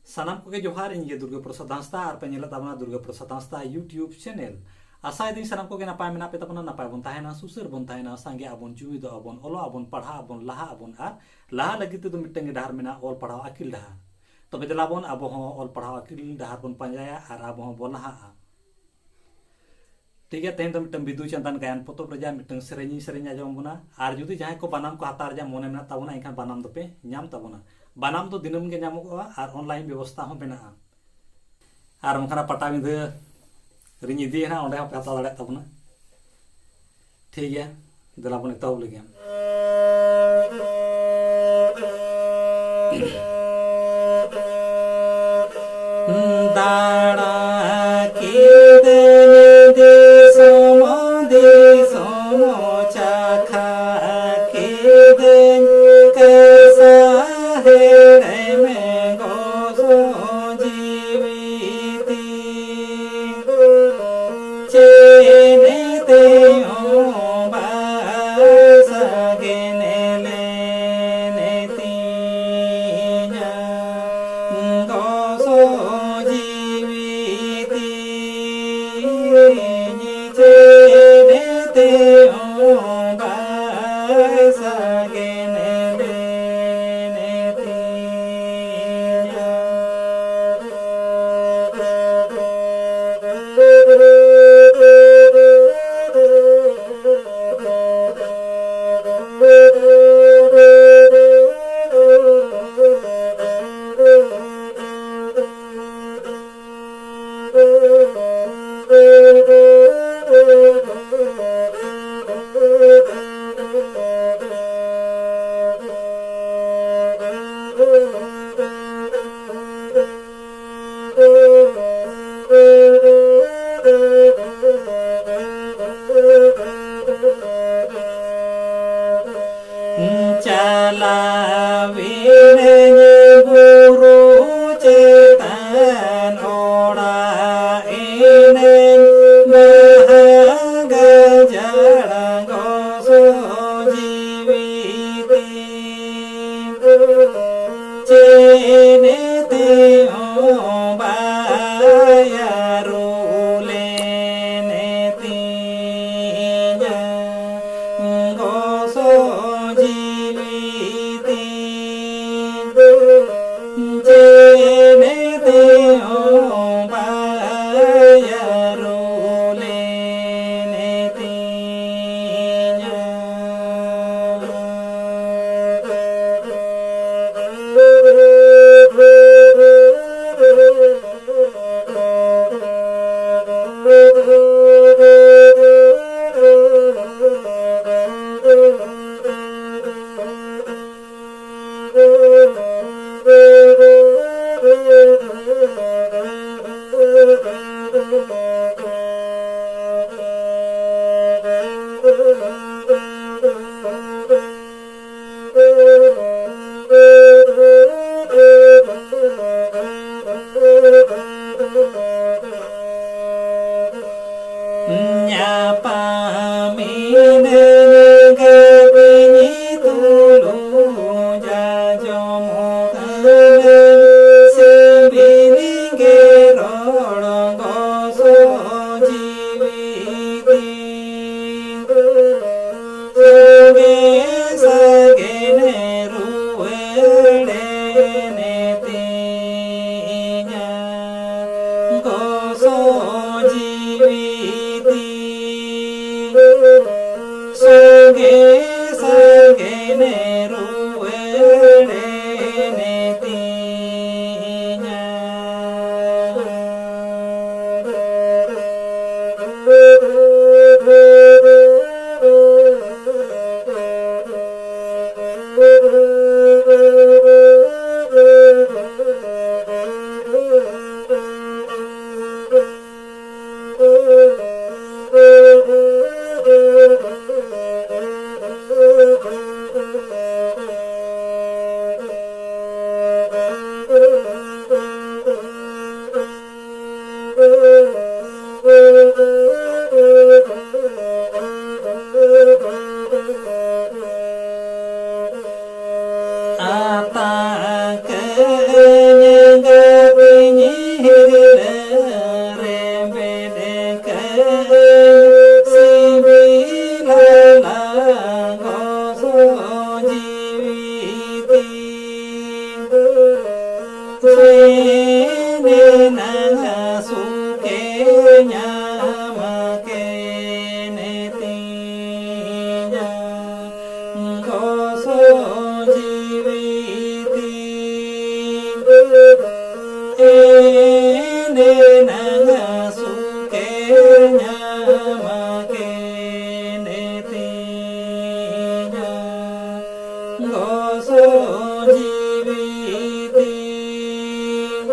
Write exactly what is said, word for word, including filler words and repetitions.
ᱥᱟᱱᱟᱢ ᱠᱚᱜᱮ ᱡᱚᱦᱟᱨ, ᱤᱧ ᱜᱮ ᱫᱩᱨᱜᱟᱹ ᱯᱨᱚᱥᱟᱫᱽ ᱦᱟᱸᱥᱫᱟ, ᱟᱨ ᱯᱮ ᱧᱮᱞᱮᱫ ᱛᱟᱵᱚᱱᱟ ᱫᱩᱨᱜᱟᱹ ᱯᱨᱚᱥᱟᱫᱽ ᱦᱟᱸᱥᱫᱟ YouTube channel᱾ ᱟᱥᱟᱭᱮᱫᱟᱹᱧ ᱥᱟᱱᱟᱢ ᱠᱚᱜᱮ ᱱᱟᱯᱟᱭ ᱢᱮᱱᱟᱜ ᱯᱮ ᱛᱟᱵᱚᱱᱟ, ᱱᱟᱯᱟᱭ ᱵᱚᱱ ᱛᱟᱦᱮᱱᱟ, ᱥᱩᱥᱟᱹᱨ ᱵᱚᱱ ᱛᱟᱦᱮᱱᱟ, ᱥᱟᱸᱜᱮ ᱟᱵᱚᱱ, ᱡᱩᱢᱤᱫᱚᱜ ᱟᱵᱚᱱ, ᱚᱞᱚᱜ ᱟᱵᱚᱱ, ᱯᱟᱲᱦᱟᱜ ᱟᱵᱚᱱ, ᱞᱟᱦᱟᱜ ᱟᱵᱚᱱ, ᱟᱨ ᱞᱟᱦᱟ ᱞᱟᱹᱜᱤᱫ ᱛᱮᱫᱚ ᱢᱤᱫᱴᱟᱝ ᱜᱮ ᱰᱟᱦᱟᱨ ᱢᱮᱱᱟᱜᱼᱟ, ᱚᱞ ᱯᱟᱲᱦᱟᱣ ᱟᱹᱠᱤᱞ ᱰᱟᱦᱟᱨ᱾ ᱛᱚᱵᱮ ᱫᱮᱞᱟ ᱵᱚᱱ ᱟᱵᱚ ᱦᱚᱸ ᱚᱞ ᱯᱟᱲᱦᱟᱣ ᱟᱹᱠᱤᱞ ᱰᱟᱦᱟᱨ ᱵᱚᱱ ᱯᱟᱸᱡᱟᱭᱟ ᱟᱨ ᱟᱵᱚ ᱦᱚᱸ ᱵᱚᱱ ᱞᱟᱦᱟᱜᱼᱟ᱾ ᱴᱷᱤᱠ ᱜᱮᱭᱟ, ᱛᱮᱦᱮᱧ ᱫᱚ ᱢᱤᱫᱴᱟᱝ ᱵᱤᱫᱩ ᱪᱟᱸᱫᱟᱱ ᱜᱟᱭᱟᱱ ᱯᱚᱛᱚᱵ ᱨᱮᱭᱟᱜ ᱢᱤᱫᱴᱟᱝ ᱥᱮᱨᱮᱧ ᱤᱧ ᱥᱮᱨᱮᱧ ᱟᱸᱡᱚᱢ ᱟᱵᱚᱱᱟ᱾ ᱟᱨ ᱡᱩᱫᱤ ᱡᱟᱦᱟᱸᱭ ᱠᱚ ᱵᱟᱱᱟᱢ ᱠᱚ ᱦᱟᱛᱟᱣ ᱨᱮᱭᱟᱜ ᱢᱚᱱᱮ ᱢᱮᱱᱟᱜ ᱛᱟᱵᱚᱱᱟ, ᱮᱱᱠᱷᱟᱱ ᱵᱟᱱᱟᱢ ᱫᱚᱯᱮ ᱧᱟᱢ ᱛᱟᱵᱚᱱᱟ᱾ ᱵᱟᱱᱟᱢ ᱫᱚ ᱫᱤᱱᱟᱹᱢ ᱜᱮ ᱧᱟᱢᱚᱜᱚᱜᱼᱟ ᱟᱨ online ᱵᱮᱵᱚᱥᱛᱷᱟ ᱦᱚᱸ ᱢᱮᱱᱟᱜᱼᱟ᱾ ᱟᱨ ᱵᱟᱝᱠᱷᱟᱱ ᱯᱟᱴᱟᱵᱤᱸᱫᱷᱟᱹ ᱨᱤᱧ ᱤᱫᱤᱭᱟ ᱱᱟᱦᱟᱜ, ᱚᱸᱰᱮ ᱦᱚᱸᱯᱮ ᱦᱟᱛᱟᱣ ᱫᱟᱲᱮᱭᱟᱜ ᱛᱟᱵᱚᱱᱟ᱾ ᱴᱷᱤᱠ ᱜᱮᱭᱟ, ᱫᱮᱞᱟ ᱵᱚᱱ ᱮᱛᱚᱦᱚᱵ ᱞᱮᱜᱮ᱾ ᱫᱟᱬᱟ ᱠᱤᱫᱟᱹᱧ ᱫᱤᱥᱚᱢ ᱫᱤᱥᱚᱢ, ᱪᱟᱠᱷᱟ ᱠᱤᱫᱟᱹᱧ ᱠᱟᱥᱟ ᱦᱮᱲᱮᱢ ᱜᱚᱥᱚ ᱡᱤᱣᱤ ᱛᱤᱧ᱾ ᱪᱮᱫ ᱛᱮᱦᱚᱸ ᱵᱟᱭ ᱥᱟᱜᱮᱱ ᱞᱮᱱ ᱛᱤᱧᱟ᱾ ᱜᱚᱥᱚ ᱡᱤᱣᱤ ᱛᱤᱧ ᱪᱮᱫ ᱛᱮᱦᱚᱸ ᱧᱟᱯᱟᱢᱤᱱᱟᱹᱧ ᱜᱟᱛᱮᱧ ᱛᱩᱞᱩᱡ ᱟᱸᱡᱚᱢ ᱠᱟᱱᱟ ᱥᱤᱵᱤᱞ ᱜᱮ ᱨᱚᱲ ᱜᱚᱥᱚ ᱡᱤᱣᱤ ᱛᱤᱧ᱾ ᱥᱟᱸᱜᱮ ᱥᱟᱸᱜᱮ ᱱᱮ ᱨᱩᱣᱟᱹᱲᱮᱱᱮ ᱛᱤᱧᱟ ᱜᱚᱥᱚ ᱡᱤᱣᱤ ᱛᱤᱧ᱾ ᱥᱟᱸᱜᱮ ᱥᱟᱸᱜᱮ ᱱᱮ ᱨᱩᱣᱟᱹᱲᱮᱱᱮ ᱛᱤᱧᱟ᱾ ᱟᱛᱟᱝ ᱠᱟᱹᱧ ᱜᱟᱹᱛᱤᱧ ᱦᱤᱨᱞᱟᱹ ᱨᱮ ᱵᱮᱫᱮ ᱠᱟᱹᱧ ᱥᱤᱵᱤᱞᱟ ᱞᱟᱝ ᱜᱚᱥᱚ ᱡᱤᱣᱤ ᱛᱤᱧ᱾ ᱥᱮᱱᱮᱱᱟᱝ ᱥᱩᱠᱮ ᱧᱟᱢ ᱠᱮᱱᱮ ᱛᱤᱧᱟ ᱜᱚᱥᱚ ᱡᱤᱣᱤ ᱛᱤᱧ᱾ ᱮᱱᱮᱱᱟᱝ ᱥᱩᱠᱮ ᱧᱟᱢ ᱠᱮᱱᱮ ᱛᱤᱧᱟ ᱜᱚᱥᱚ ᱡᱤᱣᱤ ᱛᱤᱧ᱾